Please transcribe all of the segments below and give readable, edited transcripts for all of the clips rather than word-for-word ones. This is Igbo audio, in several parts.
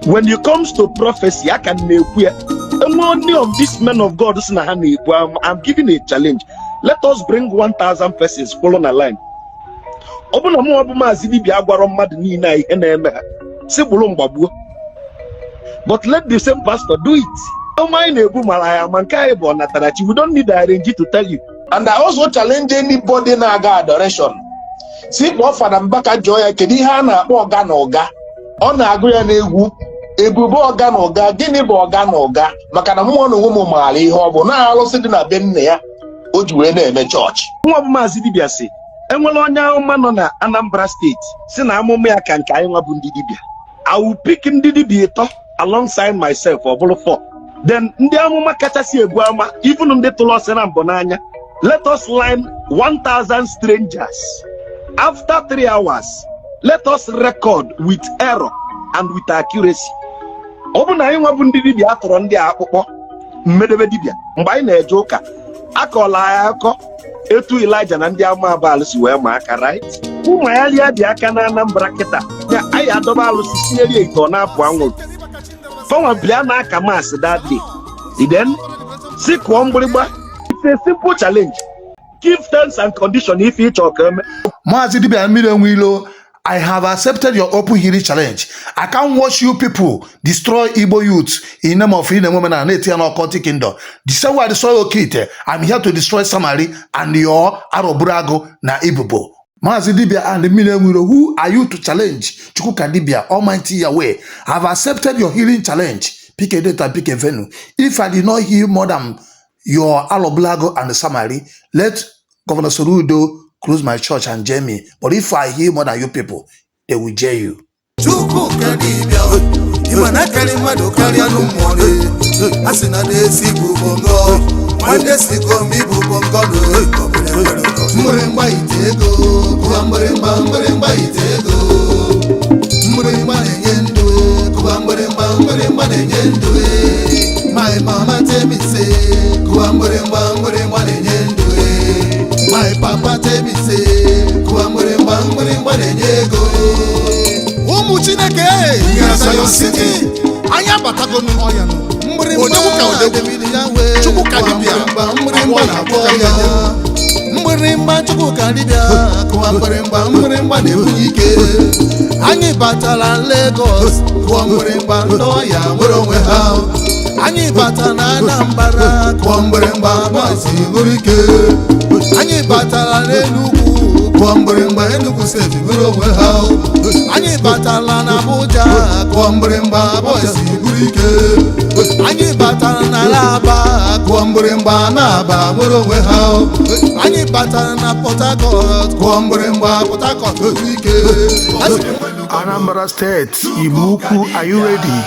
When it comes to prophecy, aka m na-ekwu ya, enwe only of these men of God si na ha na-ebu amụma. I'm giving a challenge. Let us bring 1000 persons kwụrụ na line. Ọ bụ na mụ bụ Maazị Dibia agwarọ mmadụ niile a ihe na-eme ha si gburu mgbagbuo, but let the same pastor do it. Ọma anyị na-ebu mara ya ma nke anyị bụ ọnatarachi. We don't need arrange to tell you. And I also challenge anybody na-aga adoration, si kpọọ Fada Mbaka, jụọ ya kedu ihe a na-akpọ ọga na ụga. Ọ na-agụ ya n'egwu ebube ọga na ụga. Gịnị bụ ọga na ụga? Maka na mmụọ na onwe m maara ihe ọ bụ na alụsị dị na be nne ya o ji wee na-eme chọọchị. Nwa bụ Maazị Dibia si enwere onye amụma nọ na Anambra Steeti si na amụma ya ka nke anyị nwa bụ ndị dibia. I will pick ndị dibia ịtọ alongside myself, ọ bụrụ four. Then ndị amụma kachasị ebu ama, even ndị tụrụ ọsị na mbụ n'anya, let us line 1000 strangers. After 3 hours, let us record with error and with accuracy. Ọ bụ na anyị nwa bụ ndị dibia atụrụ ndị a akpụkpọ mmedebe dibia mgbe anyị na-eje ụka, akọla anyị akọ etu Elijah na ndị ama Baal si wee ma aka, right? Ụmụ ya lia dị aka na Anambra kịta ya, anyị adọba alụsị tinyere ya ite, ọ na-apụ anwụrụ. Fanwa bịa na aka mass that day, then si kụọ mgbịrịgba. It's a simple challenge. Give terms and condition ife ịchọ ka eme. Maazị Dibia Mmiri Enweilo, I have accepted your open healing challenge. I can't watch you people destroy Igbo youth in name of Ine Women and Etian Occultic Kingdom. The same way I destroy Okite, I'm here to destroy Samari and your Aroburago na Ibubo. Maazị Dibia and Mmiri Enweilo, who are you to challenge Chukwuka Dibia, Almighty Yahweh? I have accepted your healing challenge. Pick a date and pick a venue. If I did not heal more than your Aroburago and the Samari, let Governor Soludo close my church and jail me. But if I heal more than you people, they will jail you. Chukwuka Dibịa, ịma na karị mmadụ karịa n'ụmụ a sị na na-esi bụ bongo nwanne si kom ibu bongo. Mgbịrịmgba ite ego kụwa, mgbịrịmgba, mgbịrịmgba ite ego, mgbịrịmgba na-enye ndụ. Kụwa mgbịrịmgba, mgbịrịmgba na-enye ndụ. My mama tell me say, kụwa mgbịrịmgba, mgbịrịmgba na-enye ndụ. My papa tell me say, kụwa mgbịrịmgba, mgbịrịmgba na-enye ego. Ụmụ Chineke na Zion City. Anyị abatagonu. Odogwu ka odogwu. Chukwu ka dibịa. Mgbịrịmgba na-agwọ ya, mgbịrịmgba Chukwu ka dibịa. Kụwa mgbịrịmgba, mgbịrịmgba na-ebunye ike. Anyị batara Lagos, kụọ mgbịrịmgba, ndị ọya nwere onwe ha. Anyị batara na Anambra, kụọ mgbịrịmgba, boys nwere ike. Anyị batara n'Enugwu, kụọ mgbịrịmgba, Enugu Steeti nwere onwe ha. Anyị batara na Abuja, kụọ mgbịrịmgba, boys buru ike. Anyị batara na Alaba, kụọ mgbịrịmgba, na-aba nwere onwe ha. Anyị batara na Port Harcourt, kụọ mgbịrịmgba, Port Harcourt buru ike. Anambra State, Igbo Ukwu, are you ready?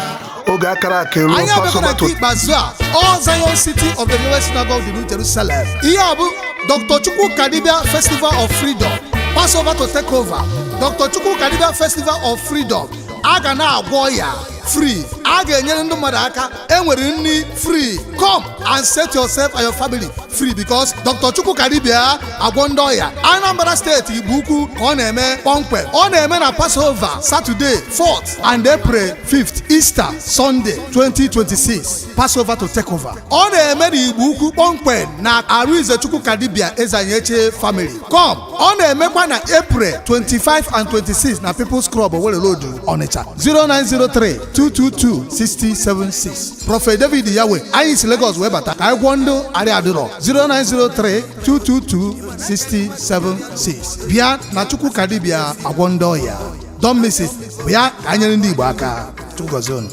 Oge akara aka eruo. Anyị abịago na Passover nke to ikpeazụ a, All Zion City of the Newest Synagogue, the New Jerusalem. Ihe a bụ Dr. Chukwuka Dibia Festival of Freedom, Passover to take over. Dr. Chukwuka Dibia Festival of Freedom, a ga na-agwọ ya free, a ga-enyere ndị mmadụ aka, enwere nri free. Come and set yourself and your family free, because Dr. Chukwuka Dibia agwọ ndị ọya. Anambra Steeti, Igbo Ukwu ka ọ na-eme kpọmkwem. Ọ na-eme na Passover Saturday 4th and April 5th, Easter Sunday 2026, Passover to take over. Ọ na-eme na Igbo Ukwu kpọmkwem na Arinze Chukwuka Dibia Ezanyeche family. Come. Ọ na-emekwa na April 25 and 26 na People's Club, Owerri Road, Onitsha. 0903 222 6076. Prophet David Yahweh, anyị si Lagos wee bata ka anyị gwọọ ndị arịa adịrọ. 0903 222 6076. Bịa na Chukwuka Dibia agwọ ndị ọya. Don't miss it. Bịa ka anyị nyere ndị Igbo aka. Chukwu gọzie unu.